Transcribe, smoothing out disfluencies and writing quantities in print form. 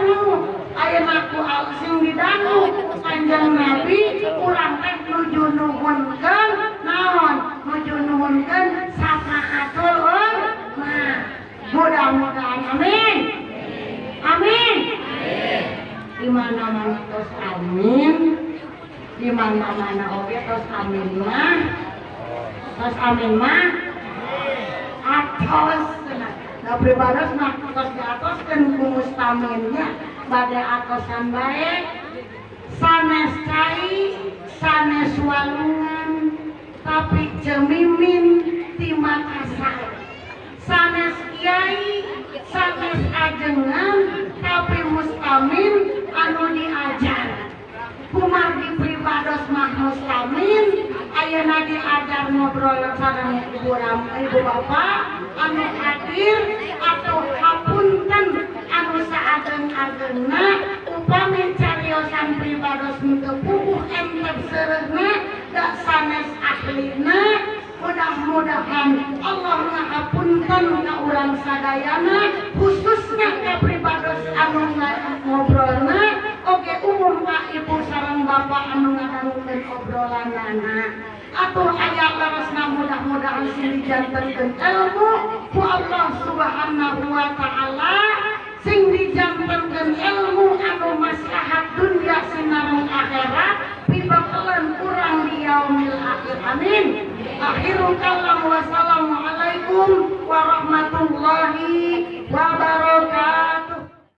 didangu ayeuna ku sing didangu Kanjeng Nabi urang teh nuju nuhunkeun naon nuju nuhunkeun syafaatul ummah. Mudah-mudahan amin. Amin. Di mana-mana tos amin. Di mana-mana oge tos amin mah. Tos amin mah. Atos. Da pribados mah tos diatoskeun ku mustaminnya bade atosan bae. Sanes cai, sanes walungan, tapi cemimin ti Makassar. Sanes kiai, sanes ajengan, tapi mustamin anu diajar. Kumargi pribados mah mustamin, ayeuna diajar ngobrol sareng ibu ibu bapak anu hadir atau hapunten anu saageng-agengna upami cariosan pribados henteu puguh entep seureuhna da sanes ahlina. Mudah-mudahan Allah ngahapunten ka urang sadayana khususnya ka pribados anu ngobrolna oge umum ka ibu sareng bapak anu ngadangukeun obrolanana. Atuh aya leresna mudah-mudahan sing dijantenkeun ilmu ku Allah Subhanahu wa taala, sing dijantenkeun ilmu anu maslahat dunya sinareng akhirat pibakaleun urang di yaumil akhir. Amin. Akhirul kalam.